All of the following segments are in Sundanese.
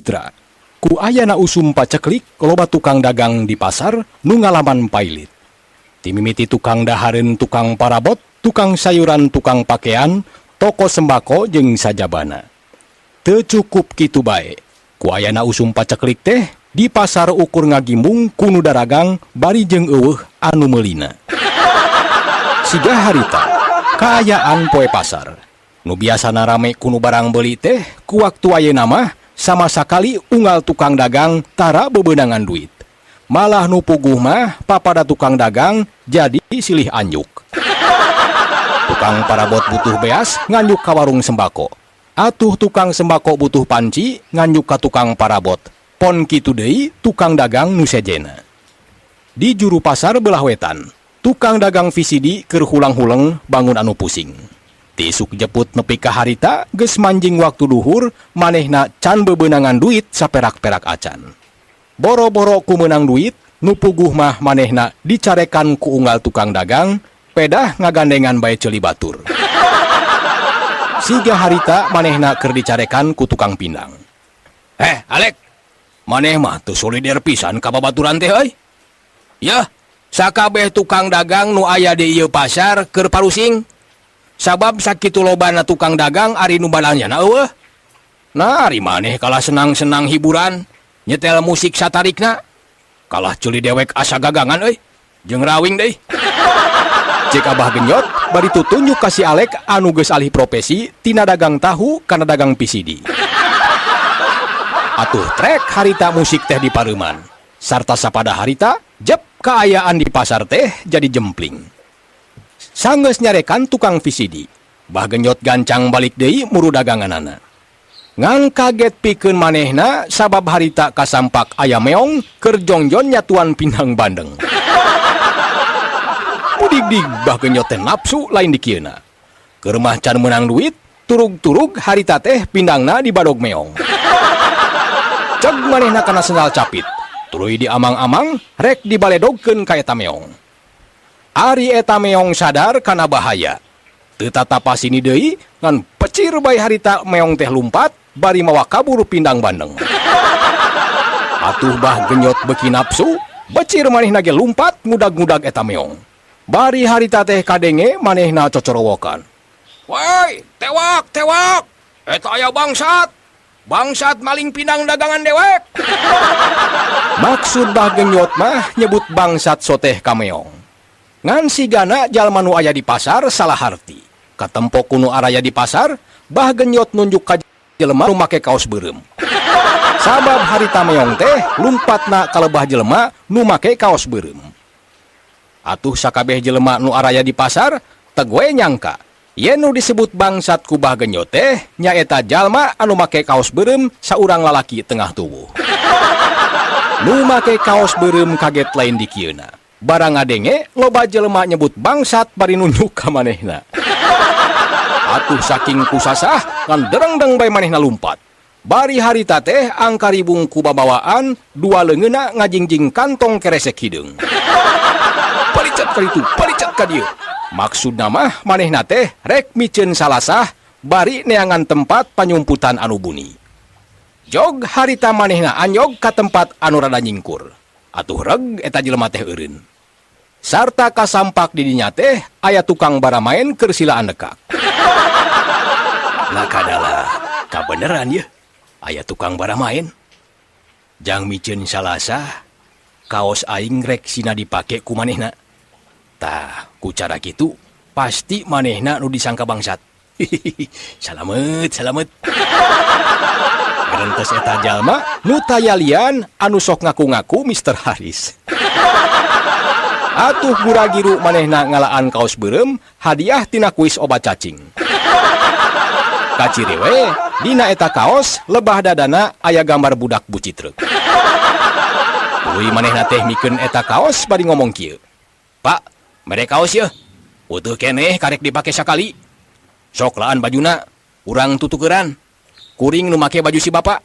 Mitra, ku ayana usum paceklik, loba tukang dagang di pasar nu ngalaman pailit. Ti mimiti tukang dahareun, tukang parabot, tukang sayuran, tukang pakean, toko sembako jeung sajabana. Teu cukup kitu bae. Ku ayana usum paceklik teh di pasar ukur ngagimbung ku nu daragang bari jeung euweuh anu meulina. Siga harita, kaayaan poe pasar. Nu biasana rame ku nu barang beuli teh, ku waktu ayeuna mah sama sakali unggal tukang dagang tara bebenangan duit. Malah nu puguh mah papada tukang dagang jadi silih anjuk. Tukang parabot butuh beas, nganjuk ka warung sembako. Atuh tukang sembako butuh panci, nganjuk ka tukang parabot. Pon kitu deui tukang dagang nu sejena. Di juru pasar belah wetan, tukang dagang VCD keur hulang-huleng bangun anu pusing. Ti isuk jeput nepi ka harita geus manjing waktu duhur, manehna can bebenangan duit saperak-perak acan. Boro-boro ku meunang duit, nu puguh mah manehna dicarekan ku unggal tukang dagang, pedah ngagandengan bae ceuli batur. Siga harita manehna keur dicarekan ku tukang pindang. "Eh, Alek, maneh mah teu solider pisan ka babaturan teh euy. Yah, sakabeh tukang dagang nu aya di ieu pasar keur parusing. Sabab sakitu lobana tukang dagang, ari nu balanjana euweuh. Nah, ari maneh kalah senang-senang hiburan, nyetel musik satarikna. Kalah ceuli dewek asa gagangan euy, jeung rawing deui." Cek Abah Genjot bari tutunjuk ka si Alek anu geus alih profesi tina dagang tahu kana dagang VCD. Atuh trek harita musik teh dipareuman. Sarta sapada harita, jep, kaayaan di pasar teh jadi jempling. Sanggeus nyarekan tukang VCD, Bah Genjot gancang balik deui muru daganganana. Ngan kaget pikeun manehna sabab harita kasampak aya meong keur jongjon nyatuan pindang bandeng. Budigdig Bah Genjot teh nafsu lain dikieuna. Keur mah can meunang duit, turug-turug harita teh pindangna di badog meong. Ceg manehna kana sendal capit, tuluy diamang-amang rek dibaledogkeun ka eta meong. Ari eta meong sadar kana bahaya. Teu tatapa sini deui, ngan pecir bae harita meong teh lumpat bari mawa kabur pindang bandeng. Atuh Bah Genjot beuki nafsu, becir manehna ge lumpat ngudag-ngudag eta meong. Bari harita teh kadenge manehna cocorowokan. "Woi, tewak, tewak! Eta aya bangsat! Bangsat maling pindang dagangan dewek!" Maksud Bah Genjot mah nyebut bangsat soteh ka meong. Ngan sigana jalma nu aya di pasar salah harti. Katempo ku nu araya di pasar, Bah Genjot nunjuk ka jelema nu make kaos beureum. Sabab harita meong teh lumpatna kalebah jelema nu make kaos beureum. Atuh sakabeh jelema nu araya di pasar teg we nyangka yen nu disebut bangsat ku Bah Genjot teh nyaeta jalma anu make kaos beureum, saurang lalaki tengah tubuh. Nu make kaos beureum kaget lain dikieuna. Barang ngadenge loba jelema nyebut bangsat bari nunjuk ka manehna. Atuh saking kusasah, ngan derengdeng bae manehna lumpat. Bari harita teh angkaribung ku babawaan dua leungeunna ngajingjing kantong keresek hideung. Palicat ka ditu, palicat ka dieu. Maksudna mah manehna teh rek miceun salasah bari neangan tempat panyumputan anu buni. Jog harita manehna anyog ka tempat anu rada nyingkur. Atuh reg eta jelema teh eureun. Sarta kasampak di dinya teh aya tukang baramaen keur silaan nekak. Lah kadalah, kabeneran ye, aya tukang baramaen. Jang miceun salasah, kaos aing rek sina dipake ku manehna. Tah, ku cara kitu pasti manehna nu disangka bangsat. Salamet, salamet. Gerentes eta jalma nu tayalian anu sok ngaku-ngaku Mr. Haris. Atuh gura-giru manehna ngalaan kaos beureum hadiah tina kuis obat cacing. Kaciri we, dina eta kaos lebah dadana aya gambar budak bucitreuk. Tuluy manehna teh mikeun eta kaos bari ngomong kieu. "Pak, mere kaos yeuh. Utuh keneh, karek dipake sakali. Sok laan bajuna, urang tutukeran. Kuring nu make baju si bapak.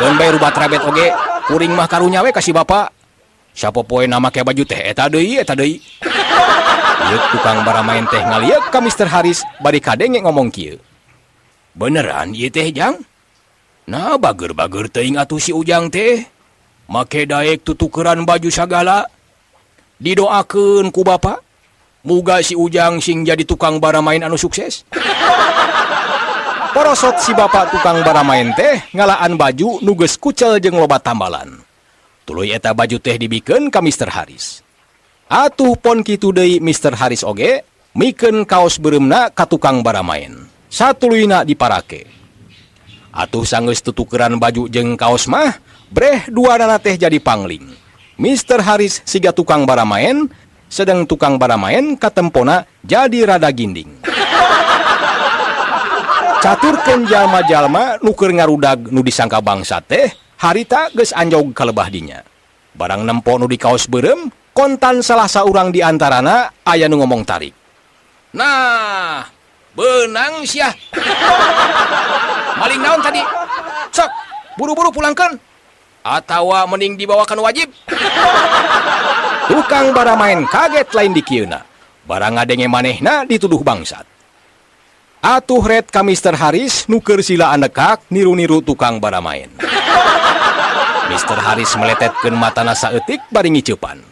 Keun bae rubat rabet oge, kuring mah karunya we ka si bapak. Sapopoena make baju teh eta deui, eta deui." Ieu tukang baramaen teh ngalieuk ka Mr. Haris bari kadenge ngomong kieu. "Beneran ieu teh, Jang?" Nah bager-bager teuing atuh si Ujang teh. Make daek tutukeran baju sagala. Didoakeun ku bapa. Muga si Ujang sing jadi tukang baramain anu sukses. Porosot si bapak tukang baramain teh ngalaan baju nu geus kucel jeung loba tambalan. Tuluy eta baju teh dibikeun ka Mr. Haris. Atuh pon kitu deui Mr. Haris oge mikeun kaos beureumna ka tukang baramain. Satuluyna diparake. Atuh sanggeus tutukeran baju jeung kaos mah, breh duanana teh jadi pangling. Mr. Haris siga tukang baramain, sedang tukang baramain katempona jadi rada ginding. Caturkeun jalma-jalma nu keur ngarudag nu disangka bangsa teh, harita geus anjog ka lebah dinya. Barang nempo nu di kaos beureum, kontan salah saurang di antarana aya nu ngomong tarik. Nah, beunang sia. Maling naon tadi? Sok, buru-buru pulangkeun. Atawa mending dibawakan wajib. Tukang baramain kaget lain dikieuna. Barang ngadenge manehna dituduh bangsat. Atuh ret ka Mr. Haris nu keur sila anekak niru-niru tukang baramain. Mr. Haris meletetkeun matana saeutik bari ngiceupan.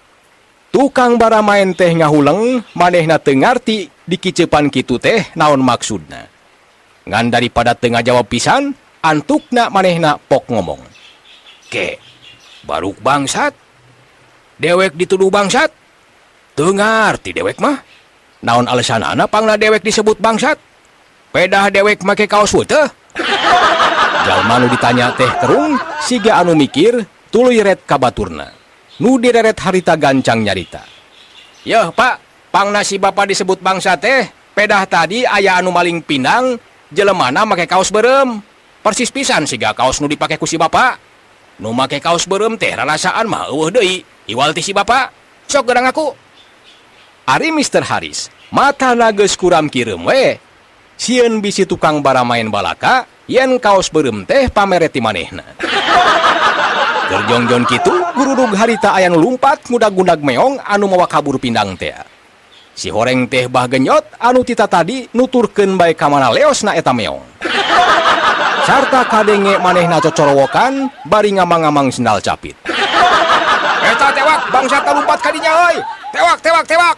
Tukang baramain teh ngahuleng, manehna teu ngarti dikiceupan kitu teh naon maksudna. Ngan daripada teu ngajawab pisan, antukna manehna pok ngomong. Ke, baruk bangsat. Dewek dituduh bangsat. Teu ngarti dewek mah. Naon alesanana pangna dewek disebut bangsat? Pedah dewek make kaos teh. Jalma nu ditanya teh kerung, siga anu mikir, tuluy ret ka baturna. Nu direret harita gancang nyarita. Yeuh Pak, pangna si bapa disebut bangsa teh, pedah tadi aya anu maling pinang, jelemana make kaos beureum. Persis pisan siga kaos nu dipake ku si bapa. Nu make kaos beureum teh rarasaan mah eueuh deui, iwal ti si bapa. Sok gerang aku. Ari Mr. Haris, matana geus kuram kireum we. Sieun bisi tukang baramain balaka, yen kaos beureum teh pamere ti manehna. Keur jongjon kitu, gurudug harita aya nu lumpat ngudag-ngudag meong anu mawa kabur pindang teh. Si horeng teh bah genyot anu tita tadi nuturkeun bae ka mana leosna eta meong. Sarta kadenge manehna cocorowokan bari ngamang-ngamang sendal capit. Eta tewak bangsa lumpat ka dinya euy. Tewak tewak tewak.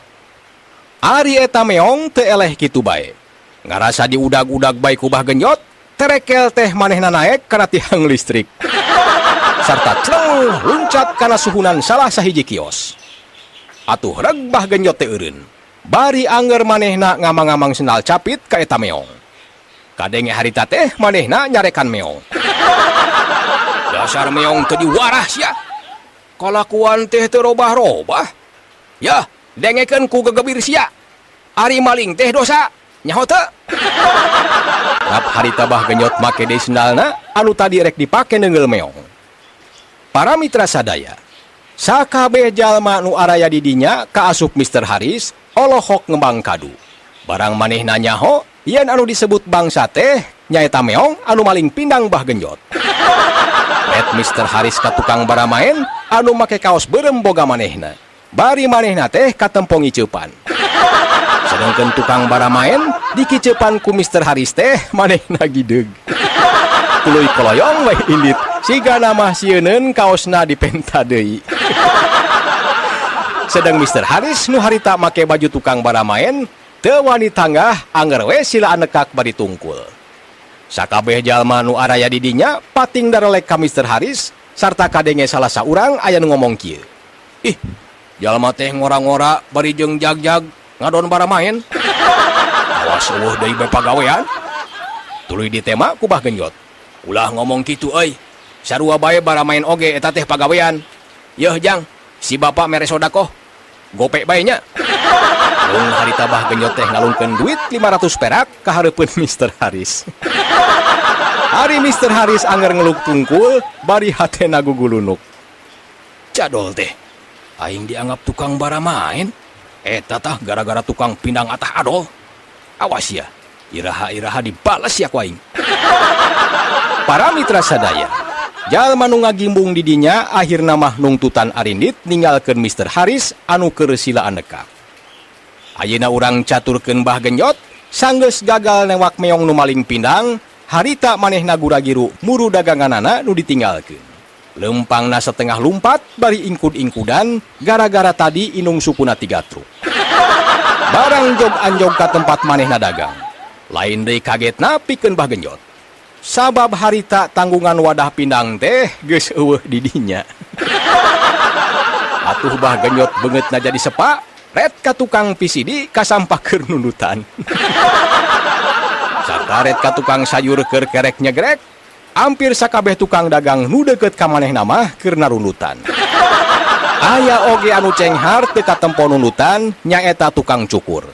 Ari eta meong teu eleh kitu bae. Ngarasa diudag-udag bae ku bah genyot, terekel teh manehna naek kana tiang listrik. Sarta cleng luncat kana suhunan salah sahiji kios. Atuh reg bah genyot teh eureun. Bari angger manehna ngamang-ngamang sendal capit ka eta meong. Kadenge harita teh manehna nyarekan meong. Dasar meong teu diwarah sia. Kalakuan teh teu robah-robah. Yah, dengekeun ku gegebir sia. Ari maling teh dosa. Nyaho teu? Rap harita bah genyot make deui sendalna anu tadi rek dipake neunggeul meong. Para mitra sadaya, sakabeh jalma nu araya di dinya kaasup Mr. Haris olohok ngembang kadu. Barang manehna nyaho yen anu disebut bangsa teh nyaeta meong anu maling pindang bah genjot. Ret Mr. Haris ka tukang baramain anu make kaos beureum boga manehna. Bari manehna teh katempo ngiceupan. Sedangkan tukang baramain dikiceupan ku Mr. Haris teh manehna gideug. Tuluy koloyong we indit siga mah sieuneun kaosna dipenta deui. Sedang Mr. Haris nu harita make baju tukang baramain teu wani tanggah angger we sila anekak bari tungkul. Sakabeh jalma nu araya di dinya pating darelek ka Mr. Haris sarta kadenge salah saurang aya nu ngomong kieu. Ih, jalma teh ngora-ngora bari jeung jag-jag ngadon baramain. Awas eueuh deui bae pagawean. Tuluy ditema ku bah genjot. Ulah ngomong kitu euy. Sarua bae baramain oge eta teh pagawean. Yeuh jang, si bapak mere sodakoh. Gopek bae nya. Lung harita bah genjot teh ngalungkeun duit 500 perak ka hareupeun Mr. Haris. Ari Mr. Haris anger ngeluk tungkul bari hatena gugulunuk. Cadol teh, aing dianggap tukang baramain. Eta tah gara-gara tukang pindang atah adol. Awas ya, iraha-iraha dibales ya ku aing. Para mitra sadaya, jalma nu ngagimbung di dinya akhirna mah nungtutan arindit ninggalkeun Mr. Haris anu keur sila aneka. Ayeuna urang caturkeun bah genjot, sanggeus gagal newak meong nu maling pindang, Harita manehna gura-giru muru daganganana nu ditinggalkeun. Lempangna setengah lumpat bari ingkud-ingkudan gara-gara tadi inung sukuna 3 truk. Barang jog anjog ka tempat manehna dagang. Lain deui kagetna pikeun Bah Genjot. Sabab harita tanggungan wadah pindang teh geus eueuh di dinya. Atuh Bah Genjot beungeutna jadi sepa, ret ka tukang PCD ka sampah keur nundutan. Sarta ret ka tukang sayur keur kerek nyegrek, hampir sakabeh tukang dagang nu deukeut ka manehna mah keur narundutan. Aya oge anu cenghar teu katempo nundutan nyaeta tukang cukur.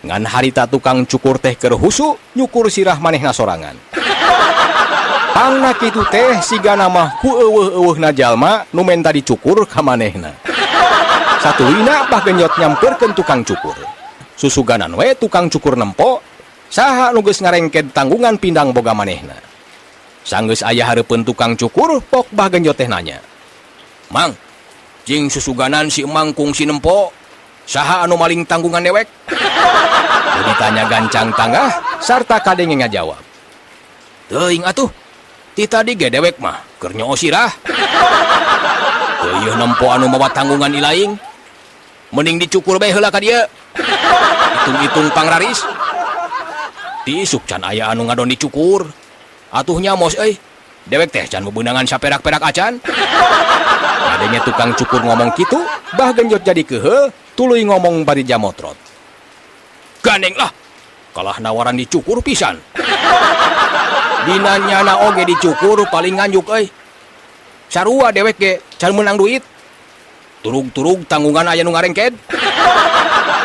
Ngan harita tukang cukur teh keur husu nyukur sirah manehna sorangan. Pangna kitu teh sigana mah ku eueuh-eueuhna jalma nu menta dicukur ka manehna. Satuluyna Bah Genjot nyamperkeun tukang cukur. Susuganan we tukang cukur nempo saha nu geus ngarengked tanggungan pindang boga manehna. Sanggeus aya hareupeun tukang cukur, pok Bah Genjot teh nanya. "Mang, jeung susuganan si emang kungsi nempo, saha anu maling tanggungan dewek?" Nu ditanya gancang tanggah sarta kadenge ngajawab. "Teuing atuh, ti tadi ge dewek mah keur nyoo sirah. Teueuh nempo anu mawa tanggungan ilaing. Mending dicukur bae heula ka dieu. Hitung-hitung pangraris. Ti isuk can aya anu ngadon dicukur. Atuh nya mos euy, dewek teh can bebeunangan saperak-perak acan." Adanya tukang cukur ngomong kitu, Bah Genjot jadi keheul, tuluy ngomong bari jamotrot. "Gandeng lah, kalah nawaran dicukur pisan. Dina nyana oge dicukur paling nganjuk euy. Sarua dewek ge can meunang duit. Turug-turug tanggungan aya nu ngarengked."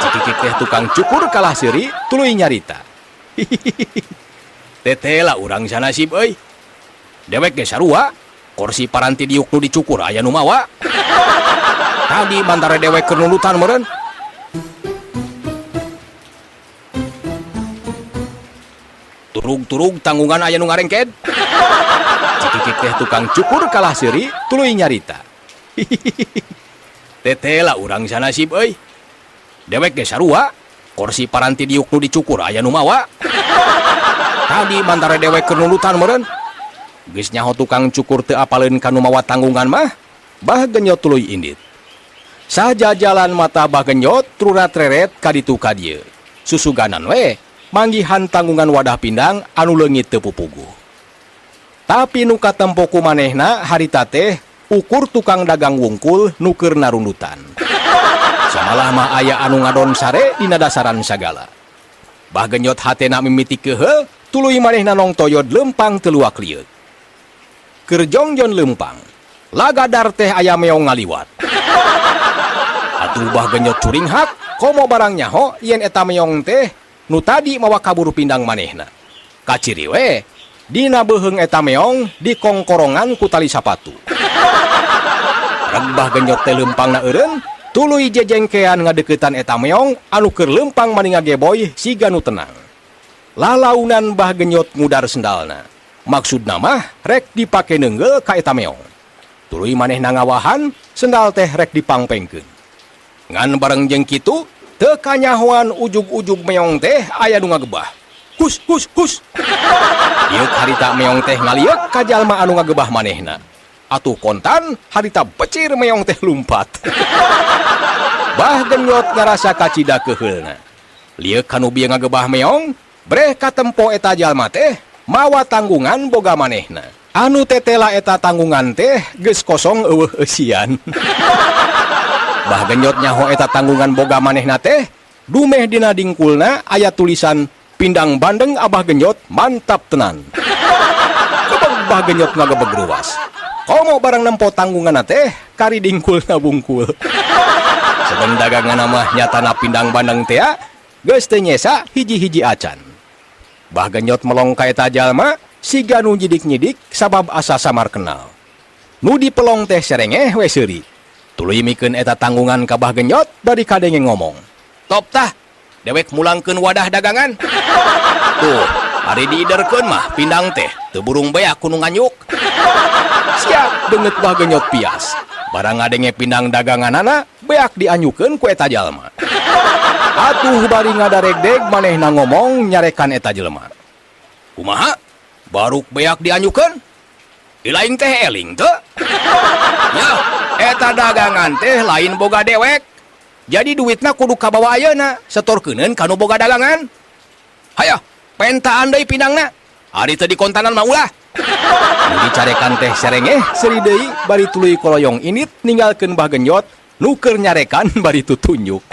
Cikikik teh tukang cukur kalah seuri, tuluy nyarita. "Teteh lah urang sanasib euy. Dewek ge sarua, kursi paranti diuk nu dicukur aya nu mawa. Tadi mantara dewek keur nundutan meureun." Turug-turug tanggungan aya nu ngarengked. Cikikik teh tukang cukur kalah seuri, tuluy nyarita. "Teteh lah urang sanasib euy. Dewek ge sarua, kursi paranti diuk nu dicukur aya nu mawa. Tadi mantara dewek keur nundutan meureun." Geus nyaho tukang cukur teu apaleun ka nu mawa tanggungan mah, Bah Genjot tuluy indit. Sajajalan mata Bah Genjot trurat-reret ka ditu ka dieu. Susuganan we manggihan tanggungan wadah pindang anu leungit teu pupuguh. Tapi nu katempo ku manehna harita teh ukur tukang dagang wungkul nu keur narundutan. Samalah mah aya anu ngadon sare dina dasaran sagala. Bah Genjot hatena mimiti keheul, tuluy manehna nongtoyod lempang teu luak lieuk. Keur jongjon lempang, lagadar teh aya meong ngaliwat. Atuh Bah Genjot curinghak, komo barang nyaho yen eta meong teh nu tadi mawa kabur pindang manehna. Kaciri we, dina beuheung eta meong dikongkorongan ku tali sapatu. Reg Bah Genjot teh lempangna eureun, tuluy jejengkean ngadeuketan eta meong anu keur lempang mani ngageboy siga nu tenang. Lalaunan Bah Genjot ngudar sendalna. Maksudna mah rek dipake neunggel ka eta meong. Tuluy manehna ngawahan, sendal teh rek dipangpengkeun. Ngan bareng jeung kitu, teu kanyahoan ujug-ujug meong teh aya nu ngagebah. Hus hus hus. Ieu harita meong teh ngalieuk ka jalma anu ngagebah manehna. Atuh kontan harita becir meong teh lumpat. Bah Genjot ngarasa kacida keheulna. Lieuk kanu bieu ngagebah meong, breh katempo eta jalma teh mawa tanggungan boga manehna. Anu tetela eta tanggungan teh geus kosong eueuh eusian. Bah Genjot nyaho eta tanggungan boga manehna teh, dumeh dina dingkulna aya tulisan Pindang Bandeng Abah Genjot mantap tenan. Gebeg Bah Genjot ngagebeg ruas. Komo barang nempo tanggunganna teh kari dingkulna bungkul. Sedeng daganganna mah nyatana pindang bandeng tea, geus teu nyesa hiji-hiji acan. Bah Genjot melong ka eta jalma, siga nu nyidik-nyidik sabab asa samar kenal. Nu dipelong teh serengeh we seuri. Tuluy mikeun eta tanggungan ka Bah Genjot bari kadenge ngomong. "Top tah, dewek mulangkeun wadah dagangan. Tuh, ari diiderkeun mah pindang teh teu burung beak ku nu nganyuk." Siap beungeut Bah Genjot pias. Barang ngadenge pindang daganganana beak dianyukeun ku eta jalma. Atuh bari ngadaregdeg manehna ngomong nyarekan eta jelema. "Kumaha? Baruk beak dianyukeun. Ilaing teh eling teu? Ya, eta dagangan teh lain boga dewek. Jadi duitna kudu kabawa ayeuna, setorkeuneun ka nu boga dagangan. Hayo, pentaan deui pindangna. Ari teu dikontanan mah ulah. Nu dicarekan teh serengeh seuri deui bari tuluy koloyong init ninggalkeun Bah Genjot nu keur nyarekan bari tutunjuk.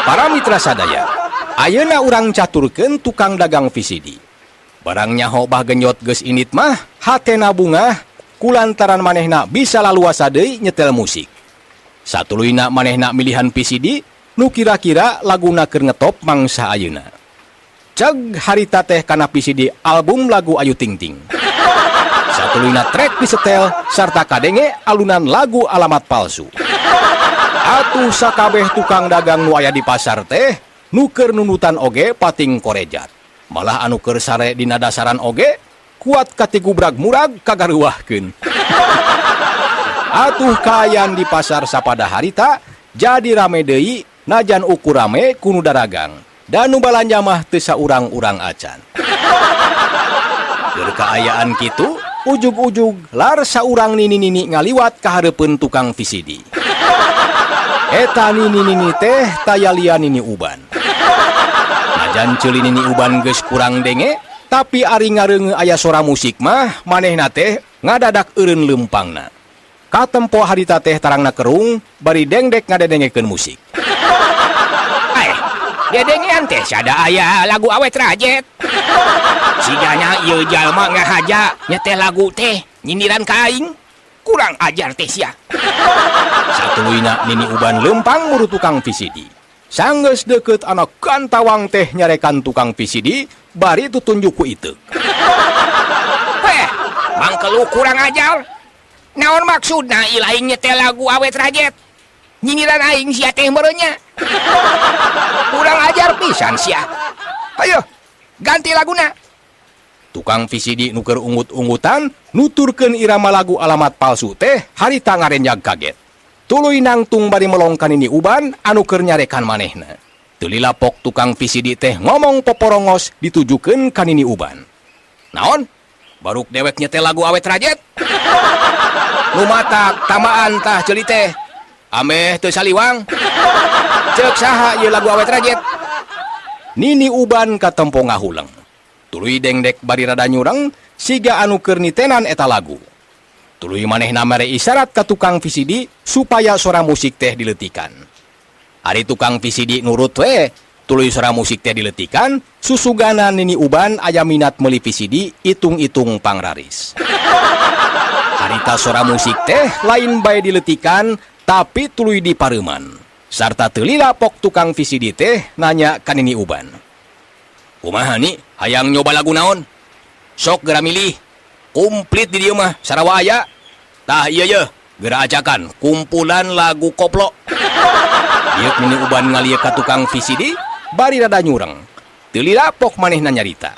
Para mitra sadaya, ayeuna urang caturkeun tukang dagang VCD. Barang nyaho Bah Genjot geus init mah hatena bungah kulantaran manehna bisa laluasa deui nyetel musik. Satuluyna manehna milihan VCD nu kira-kira laguna keur ngetop mangsa ayeuna. Ceg harita teh kana VCD album lagu Ayu Ting Ting. Satuluyna trek disetel sarta kadenge alunan lagu Alamat Palsu. Atuh sakabeh tukang dagang nu aya di pasar teh nu keur nundutan oge pating korejat. Malah anu keur sare dina dasaran oge kuat katigubrag murag kagareuwahkeun. Atuh kaayaan di pasar sapada harita jadi rame deui najan ukur rame ku nu daragang. Dan nu balanja mah teu saurang-urang acan. Keur kaayaan kitu, ujug-ujug lar saurang nini-nini ngaliwat ka hareupeun tukang VCD. Eta nini-nini teh taya lian Nini Uban. Najan ceuli Nini Uban geus kurang denge, tapi ari ngareungeun aya sora musik mah manehna teh ngadadak eureun leumpangna. Katempo harita teh tarangna kerung bari dengdek ngadedengekeun musik. Dedengean teh sada aya lagu Awet Rajet. Sigana ieu jalma ngahaja nyetel lagu teh nyindiran ka aing. Kurang ajar teh sia. Satuluyna Nini Uban leumpang muru tukang VCD. Sanggeus deukeut anak gantawang teh nyarekan tukang VCD bari tutunjuk ku iteuk. Heh, mangkelu kurang ajar. Naon maksudna ilaing nyetel lagu Awet Rajet? Nyindiran aing sia teh meureunnya. Kurang ajar pisan sia. Ayo, ganti laguna. Tukang VCD nu keur ungut-ungutan nuturkeun irama lagu Alamat Palsu teh harita ngarenjag kaget. Tuluy nangtung bari melong ka Nini Uban anu keur nyarekan manehna. Teu lilapok tukang VCD teh ngomong poporongos ditujukeun ka Nini Uban. Naon? Baruk dewek nyetel lagu Awet Rajet? Nu matak tamaan tah ceuli teh. Ameh teu saliwang. Ceuk saha ieu lagu Awet Rajet? Nini Uban katempo ngahuleng. Tuluy dengdek bari rada nyureng siga anu keur nitenan eta lagu. Tuluy manehna mere isyarat ka tukang VCD supaya sora musik teh dileutikan. Ari tukang VCD nurut we, tuluy sora musik teh dileutikan, susugana Nini Uban aya minat meuli VCD itung-itung pangraris. Harita sora musik teh lain bae dileutikan tapi tuluy dipareuman. Sarta teu lila pok tukang VCD teh nanya ka Nini Uban. Kumaha ni hayang nyoba lagu naon? Sok geura milih. Komplit di dieu mah sarawa aya. Tah ieu ye, geura ajakan kumpulan lagu koplo. Ieu Nini Uban ngalieu ka tukang VCD bari rada nyureng. Teu lila pok manehna nyarita.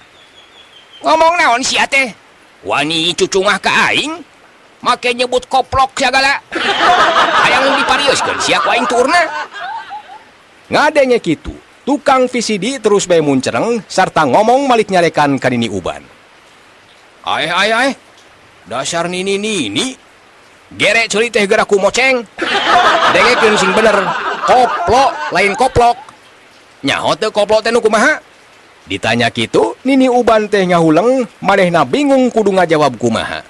Ngomong naon sia teh? Wani cucungah ka aing? Make nyebut koplok sagala. Hayang diparioskeun sia ku aing tuurna. Ngadenge kitu, tukang VCD terus bae muncereng sarta ngomong malik nyarekan ka Nini Uban. Aeh aeh aeh, dasar nini nini, gerek ceuli teh geura ku moceng. Dengekeun sing bener, koplo lain koplok. Nyaho teu koplo teh nu kumaha? Ditanya kitu, Nini Uban teh ngahuleng, manehna bingung kudu ngajawab kumaha.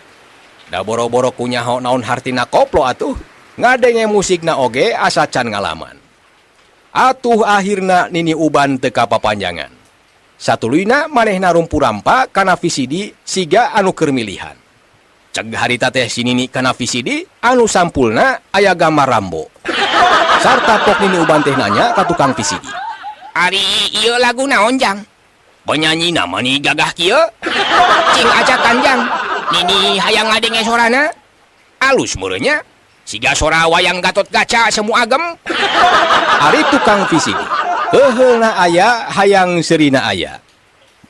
Da boro-boro ku nyaho naon hartina koplo atuh, ngadenge musikna oge asa can ngalaman. Atuh akhirna Nini Uban teu kapapanjangan. Satuluyna manehna rumpu-rampa kana VCD siga anu keur milihan. Ceg harita teh si Nini kana VCD anu sampulna aya gambar Rambo. Sarta pok Nini Uban teh nanya ka tukang VCD. Ari ieu lagu naon jang? Penyanyina mani gagah kieu? Cing ajakan jang. Nini hayang ngadenge sorana? Alus meureunnya. Siga sora wayang Gatot Kaca semu agem. Ari tukang VCD keuheulna aya hayang seurina aya.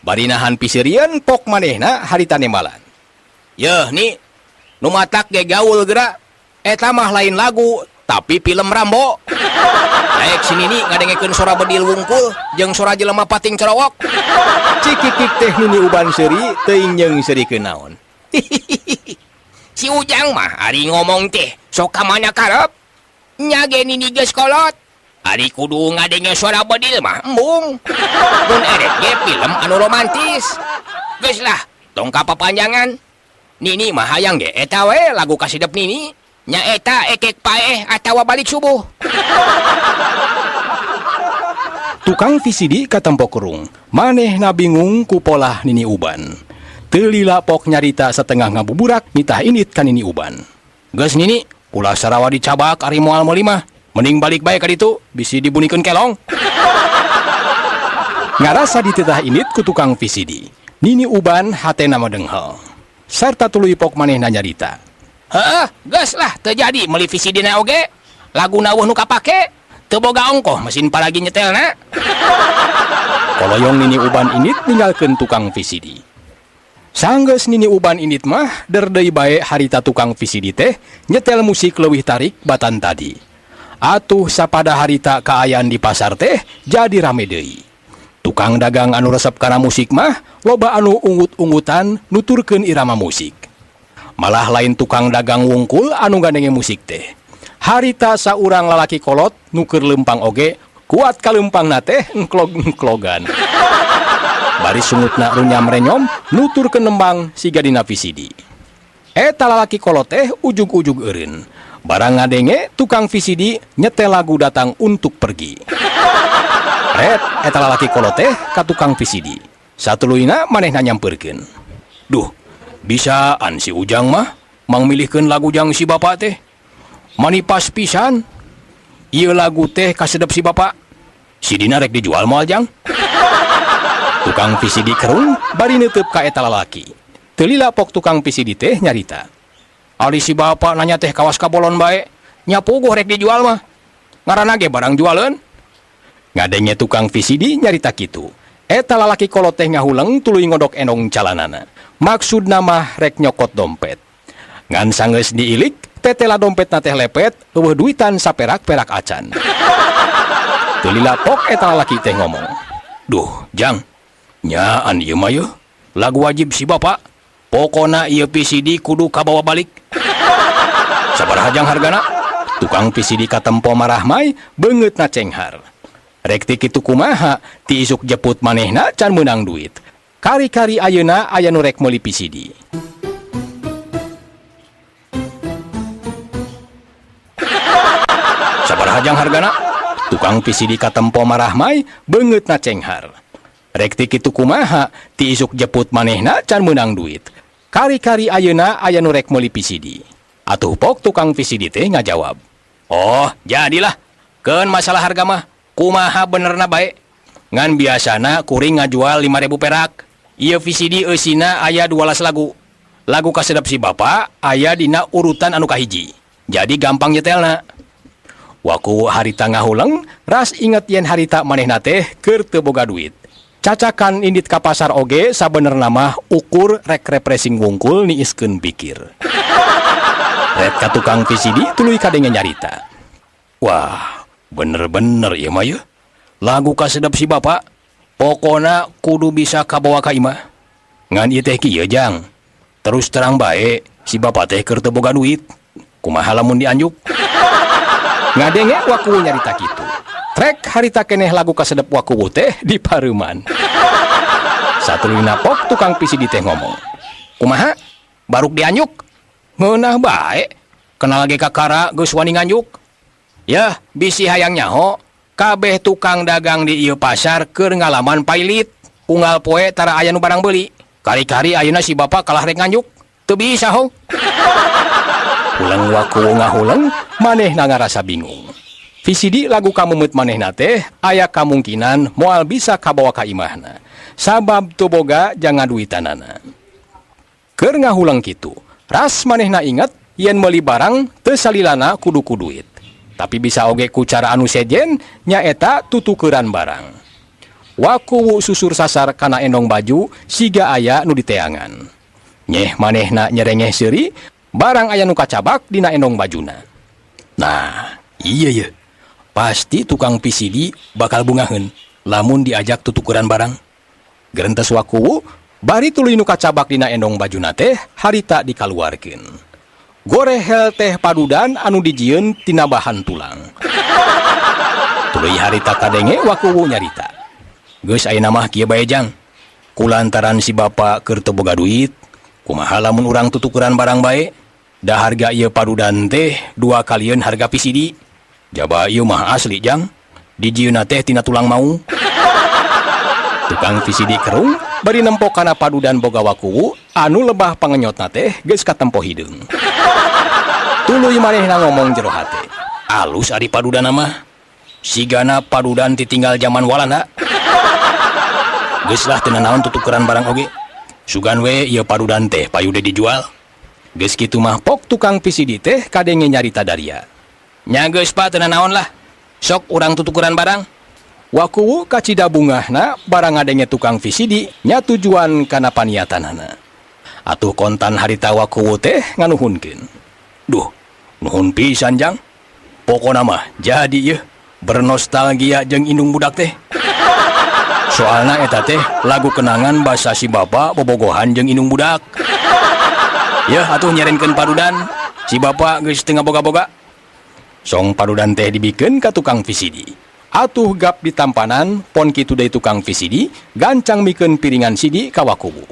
Bari nahan piseurieun pok manehna harita nembalan. Yeuh ni nu matak ge gaul geura. Eta mah lain lagu Tapi film Rambo. Daek si Nini ngadengekeun sora bedil wungkul jeung sora jelema pating cerowok. Cikikik teh Nini Uban seuri teuing jeung seuri naon. Si Ujang mah ari ngomong teh sok ka mana karep. Nya ge Nini geus kolot. Ari kudu ngadenge suara bedil mah embung. Mun erek ge film anu romantis. Geus lah, tong kapapanjangan. Nini mah hayang ge eta we lagu kasidep Nini. Nya eta ekek paeh atawa balik subuh. Tukang VCD katempo kerung, manehna bingung ku polah Nini Uban. Teu lila pok nyarita setengah ngabuburak nitah indit ka Nini Uban. Geus Nini, ulah sarawa dicabak ari moal meuli mah. Mending balik bae ka ditu, bisi dibunikeun kelong. Ngarasa dititah indit ku tukang VCD. Nini Uban hatena medenghel. Sarta tuluy pok manehna nyarita. Heeh, geus lah teu jadi meuli VCD na oge. Laguna eueuh nu kapake, teu boga ongkoh mesin palagi nyetelna. Koloyong Nini Uban indit ninggalkeun tukang VCD. Sanggeus Nini Uban indit mah der deui bae harita tukang VCD teh nyetel musik leuwih tarik batan tadi. Atuh sapada harita kaayaan di pasar teh jadi rame deui. Tukang dagang anu resep kana musik mah loba anu ungut-ungutan nuturkeun irama musik. Malah lain tukang dagang wungkul anu gandenge musik teh. Harita saurang lalaki kolot nu keur lempang oge kuat kalempangna teh engklog-engklogan. Bari sungutna runyam-renyom nuturkeun nembang siga dina VCD. Eta lalaki kolot teh ujug-ujug eureun. Barang ngadenge tukang VCD nyetel lagu Datang Untuk Pergi. Ret eta lalaki kolot teh ka tukang VCD. Satuluyna manehna nyampeurkeun. Duh, bisaan si Ujang mah mangmilihkeun lagu jang si bapak teh. Manipas pisan. Ieu lagu teh kasedep si bapak. Si Dina rek dijual moal jang. Tukang VCD kerung bari neuteub ka eta lalaki. Teu lila pok tukang VCD teh nyarita. Ari si bapak nanya teh kawas kabolon bae, nya puguh rek dijual mah. Ngaranna ge barang jualeun. Ngadenge tukang VCD nyarita kitu. Eta lalaki kolot teh ngahuleng tuluy ngodok endong calanana. Maksudna mah rek nyokot dompet. Ngan sanggeus diilik, tetela dompetna teh lepet, eueuh duitan saperak-perak acan. Teu lila pok eta lalaki teh ngomong. Duh, Jang. Nyaan ieu mah yeuh. Lagu wajib si bapak. Pokona ieu VCD kudu kabawa balik. Sabaraha jang hargana? Tukang VCD katempo marahmai beungeutna cenghar. Rek ti kitu kumaha, ti isuk jeput manehna can meunang duit. Kari-kari ayeuna aya nu rek meuli VCD. Sabaraha jang hargana? Tukang VCD katempo marahmai beungeutna cenghar. Rek ti kitu kumaha, ti isuk jeput manehna can meunang duit. Kari-kari ayeuna aya nu rek meuli VCD. Atuh pok tukang VCD teh ngajawab. Oh, jadilah. Keun masalah harga mah, kumaha benerna bae. Ngan biasana kuring ngajual 5.000 perak. Ieu VCD eusina aya 12 lagu. Lagu kasedep si bapak aya dina urutan anu kahiji. Jadi gampang nyetelna. Waku harita ngahuleng, ras inget yen harita manehna teh keur teu boga duit. Cacakan indit ka pasar oge sabenerna mah ukur rek refreshing wungkul niiskeun pikir. Ret ka tukang VCD tuluy kadenge nyarita. Wah, bener-bener ieu mah yeuh. Lagu kasedep si bapak, pokona kudu bisa kabawa ka imah. Ngan ieu teh kieu jang. Terus terang bae si bapak teh keur teu boga duit. Kumaha lamun dianjuk? Ngadenge waku nyarita kitu. Trek harita keneh lagu kasedep waku teh di pareuman. Satuluyna pok tukang VCD teh ngomong. Kumaha? Baruk dianjuk? Ngeunah bae. Kenal ge kakara geus wani nganjuk. Yah, bisi hayang nyaho, kabeh tukang dagang di ieu pasar keur ngalaman pailit. Unggal poe tara aya nu barang beuli. Kari-kari ayeuna si bapak kalah rek nganjuk. Teu bisa ho. Huleng waku ngahuleng, manehna ngarasa bingung. VCD lagu kamemeut manehna teh aya kamungkinan moal bisa kabawa ka imahna. Sabab teu boga jangan duitanana. Keur ngahuleng kitu, ras manehna inget yen meuli barang teu salilana kudu ku duit. Tapi bisa oge ku cara anu sejen nyaeta tutukeran barang. Waku susur sasar kana endong baju siga aya nu diteangan. Nyeh manehna nyerengeh seuri, barang aya nu kacabak dina endong bajuna. Nah, iya ye. Pasti tukang VCD bakal bungaheun lamun diajak tutukeran barang. Gerentes Wakuwu bari tuluy nu kacabak dina endong bajuna teh harita dikaluarkeun. Gorehel teh padudan anu dijieun tina bahan tulang. Tuluy harita kadenge Wakuwu nyarita. Geus ayeuna mah kieu bae jang. Kulantaran si bapa keur teu boga duit, kumaha lamun urang tutukeran barang bae? Da harga ieu padudan teh dua kalieun harga VCD. Jaba ieu mah asli jang. Dijieunna teh tina tulang maung. Tukang VCD kerung bari nempo kana padudan boga Wakuwu anu lebah pangenyotna teh geus katempo hideung. Tuluy manehna ngomong jero hate. Alus ari padudan mah. Sigana padudan titinggal jaman Walanda. Geus lah teu nanaon tutukeran barang oge. Sugan we ieu padudan teh payu deui dijual. Geus kitu mah pok tukang VCD teh kadenge nyarita daria. Nya geus pa teu nanaon lah. Sok urang tutukeran barang. Wakuwu kacida bungahna barang ngadenge tukang VCD nya tujuan kana paniatanana. Atuh kontan harita Wakuwu teh nganuhunkeun. Duh, nuhun pisan jang. Pokona mah jadi yeuh bernostalgia jeung indung budak teh. Soalna eta teh lagu kenangan basa si bapa bobogohan jeung indung budak. Yeuh atuh nyerenkeun padudan, si bapa geus teu ngaboga-boga. Song padudan teh dibikeun ka tukang VCD. Atuh gap ditampanan pon kitu deui tukang VCD gancang mikeun piringan CD ka Wakuwu.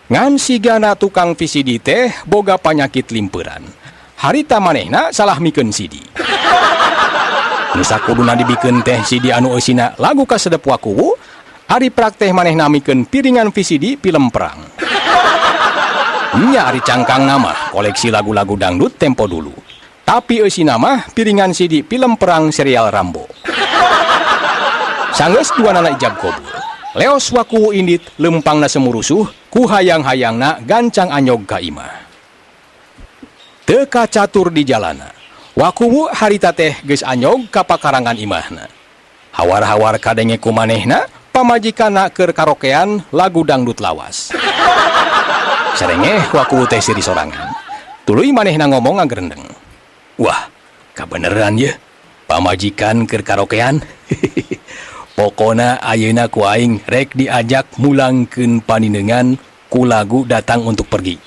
Ngan sigana tukang VCD teh boga panyakit limperan. Harita manehna salah mikeun CD. Nu sakuduna dibikeun teh CD anu eusina lagu kasedep Wakuwu, ari prakteh manehna mikeun piringan VCD film perang. Nya ari cangkangna mah koleksi lagu-lagu dangdut tempo dulu. Tapi eusina mah piringan CD film perang serial Rambo. Sanggeus dua nana ijab kobul. Leos Wakuwu indit lempangna semurusuh ku hayang-hayangna gancang anyog ka imah. Teu kacatur di jalana. Wakuwu harita teh geus anyog ka pakarangan imahna. Hawar-hawar kadenge ku manehna pamajikanna keur karaokean lagu dangdut lawas. Sarengeh Wakuwu teh siri sorangan. Tuluy manehna ngomong ngagerendeng. Wah, kabeneran ye pamajikan keur karaokean. Pokona ayeuna ku aing rek diajak mulangkeun paninengan ku lagu Datang Untuk Pergi.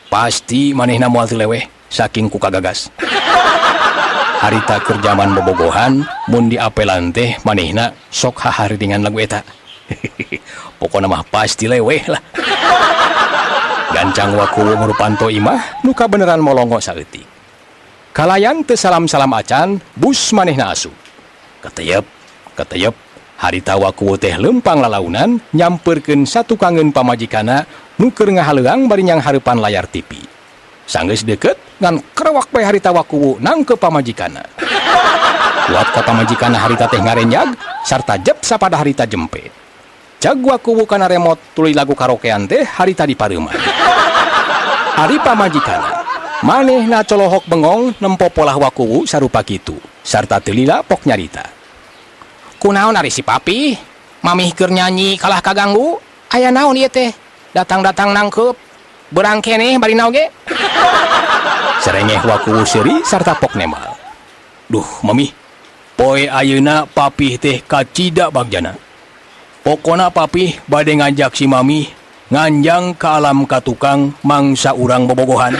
Pasti manehna moal teu leweh saking ku kagagas. Harita keur jaman bobogohan mun diapelan teh manehna sok haharidingan lagu eta. Pokona mah pasti leweh lah. Gancang Wakuwu ngurupanto imah nu kabeneran molongo saeutik. Kalayan teu salam-salam acan bus manehna asup. Keteyep, keteyep. Harita Wakuwu teh lempang lalaunan nyamperkeun satukangeun pamajikana nu keur ngahaleang bari nyanghareupan layar TV. Sanggeus deukeut ngan kerewak bae harita Wakuwu nangkep pamajikana. Kuat ka pamajikana harita teh ngarenjag sarta jep sapada harita jempe. Jag Wakuwu kana remote tuluy lagu karaokean teh harita dipareuman. Ari pamajikana manehna colohok bengong nempo polah Wakuwu sarupa kitu sarta teu lila pok nyarita. Kunaon ari si papi? Mamih keur nyanyi kalah kaganggu? Aya naon ieu teh? Datang-datang nangkep. Berang keneh bari naoge? Serengeh Wakuwu seuri sarta pok nemal. Duh, mami. Poe ayeuna papih teh kacida bagjana. Pokona papih bade ngajak si mami nganjang ka alam katukang mangsa urang bobogohan.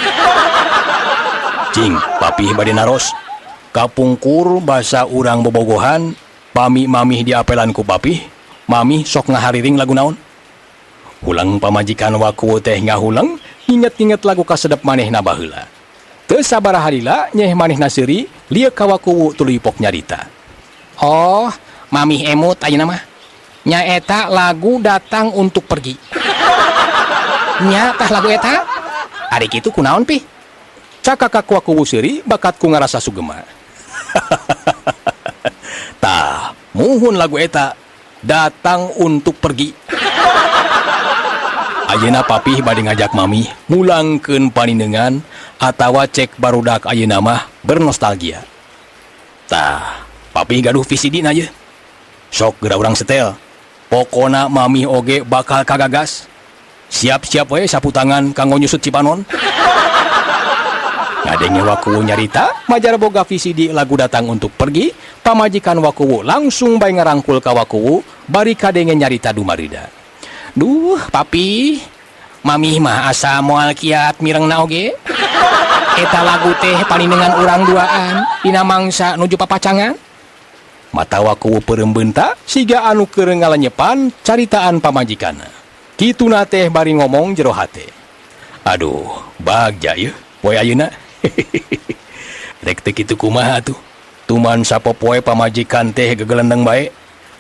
Cing, papih bade naros. Kapungkur basa urang bobogohan, pami mamih diapelan ku papih, mami sok ngahariring lagu naon? Hulang pamajikan Wakuwu teh ngahuleng, nginget-nginget lagu kasedep manehna baheula. Teu sabaraha lila nyeh manehna seuri, lieu ka Wakuwu tuluy pok nyarita. Oh, mamih emut ayeuna mah. Nyaeta lagu Datang Untuk Pergi. Nya tah lagu eta? Ari kitu kunaon pih? Cakakak Wakuwu seuri bakat ku ngarasa sugema. Tah, muhun lagu eta Datang Untuk Pergi. Ayeuna papih bade ngajak mami mulangkeun paninengan atawa cek barudak ayeuna mah bernostalgia. Tah, papih gaduh VCD na ye. Sok geura urang setel. Pokona mami oge bakal kagagas. Siap-siap we sapu tangan kanggo nyusut cipanon. Ngadenge Wakuwu nyarita majar boga VCD lagu Datang Untuk Pergi, pamajikan Wakuwu langsung bae ngarangkul ka Wakuwu bari kadenge nyarita dumarida. Duh, papi, mami mah asa moal kiat mirengna oge. Eta lagu teh paninengan urang duaan dina mangsa nuju papacangan. Mata Wakuwu peureum beunta siga anu keur ngalenyepan caritaan pamajikanna. Kituna teh bari ngomong jero hate. Aduh, bagja yeuh poe ayeuna. Rek teu kitu kumaha atuh. Tuman sapopoe pamajikan teh gegelendeng bae.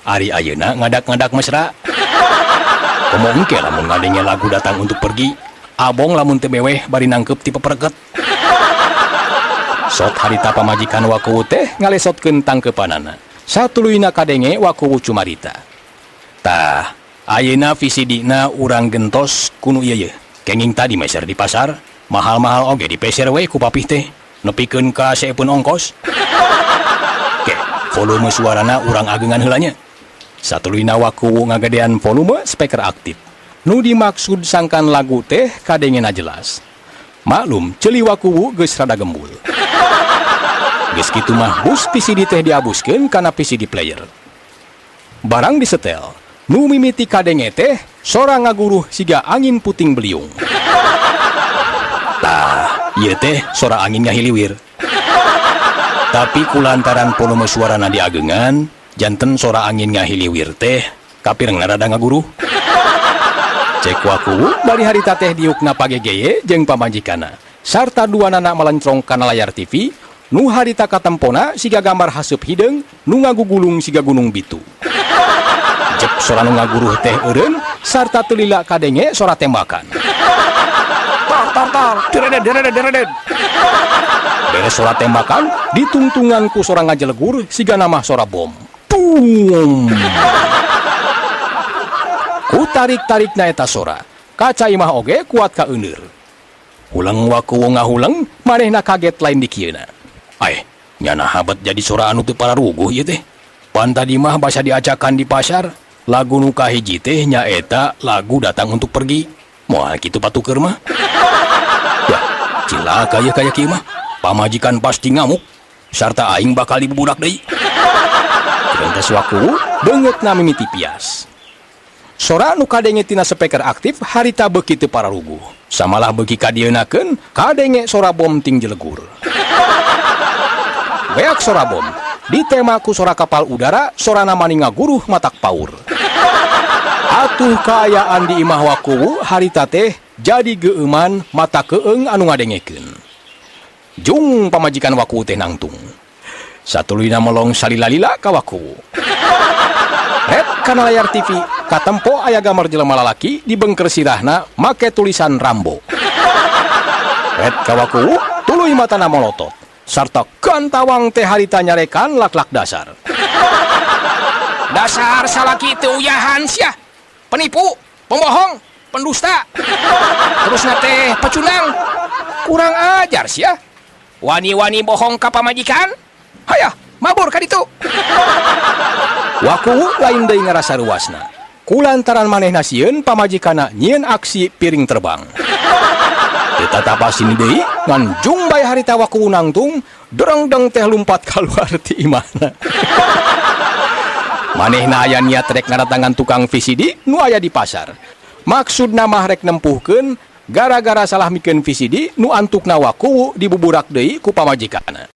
Ari ayeuna ngadak-ngadak mesra. Komo engke lamun ngadenge lagu Datang Untuk Pergi, abong lamun teu beweh bari nangkep ti peperket. Sot harita pamajikan Wakuwu teh ngalesotkeun tangkeupanana. Satuluyna kadenge Wakuwu cumarita. Tah, ayeuna VCD-na urang gentos kunu ieu yeuh. Kenging tadi meser di pasar, mahal-mahal oge dipeser we ku papih teh. Nepikeun ka seepun ongkos. Ke, volume suarana urang agengan heula nya. Satuluyna Wakuwu ngagedean volume speaker aktif. Nu dimaksud sangkan lagu teh kadengena jelas. Maklum, ceuli Wakuwu geus rada gembul. Geus kitu mah bus VCD teh diabuskeun kana VCD player. Barang disetel, nu mimiti kadenge teh sora ngaguruh siga angin puting beliung. Tah, ieu teh sora angin ngahiliwir. Tapi kulantaran volume suarana diagengan, janten sora angin ngahiliwir teh kapirengna rada ngaguruh. Cek Wakuwu bari harita teh diukna pagegeye jeung pamajikanna. Sarta duanana melencrong kana layar TV, nu harita katempona siga gambar haseup hideung nu ngagugulung siga gunung bitu. Jep sora nu ngaguruh teh eureun sarta teu lila kadenge sora tembakan. Tor tor tor, deredet deredet deredet. Beres sora tembakan ditungtungan ku sora ngajelegur siga namah sora bom. Tung. Ku tarik-tarik na eta sora, kaca imah oge kuat ka euneur. Huleng Wakuwu ngahuleng, manehna kaget lain dikieuna. Aeh, nyana habat jadi sora anu teu pararuguh ieu teh. Pan tadi mah basa diacakan di pasar, lagu nu kahiji teh nyaeta lagu Datang Untuk Pergi. Moal kitu patuker mah. Ya, cilaka ieu kaya kieu mah. Pamajikan pasti ngamuk, sarta aing bakal dibubudak deui. Gentes Wakuwu beungeutna mimiti pias. Sora nu kadenge tina speaker aktif harita beuki teu pararuguh. Samalah beuki kadieunakeun kadenge sora bom ting jelegur. Beak sora bom ditema ku sora kapal udara, sorana maning ngaguruh matak paur. Atuh kaayaan di imah Wakuwu harita teh jadi geueuman mata keung anu ngadengekeun. Jung pamajikan Wakuwu teh nangtung. Satuluyna melong salila-lila ka Wakuwu. Ret kana layar TV katempo aya gambar jelema lalaki di bengker sirahna make tulisan Rambo. Ret ka Wakuwu tuluy matana molotot sarta kantawang teh harita nyarekan lak-lak dasar. Dasar salaki teu uyahan sia. Penipu, pembohong, pendusta. Terus teh pecundang. Kurang ajar sia. Wani-wani bohong ka pamajikan. Hayah, mabur ka ditu. Wakuwu lain deui ngarasa ruasna. Kulantaran manehna sieun pamajikanna nyieun aksi piring terbang. Teu tatapa sini deui ngan jung bae harita Wakuwu nangtung, derengdeng teh lumpat kaluar ti imahna. Manehna aya niat rek ngadatangan tukang VCD nu aya di pasar. Maksudna mah rek nempuhkeun gara-gara salah mikeun VCD nu antukna Wakuwu dibuburak deui ku pamajikanna.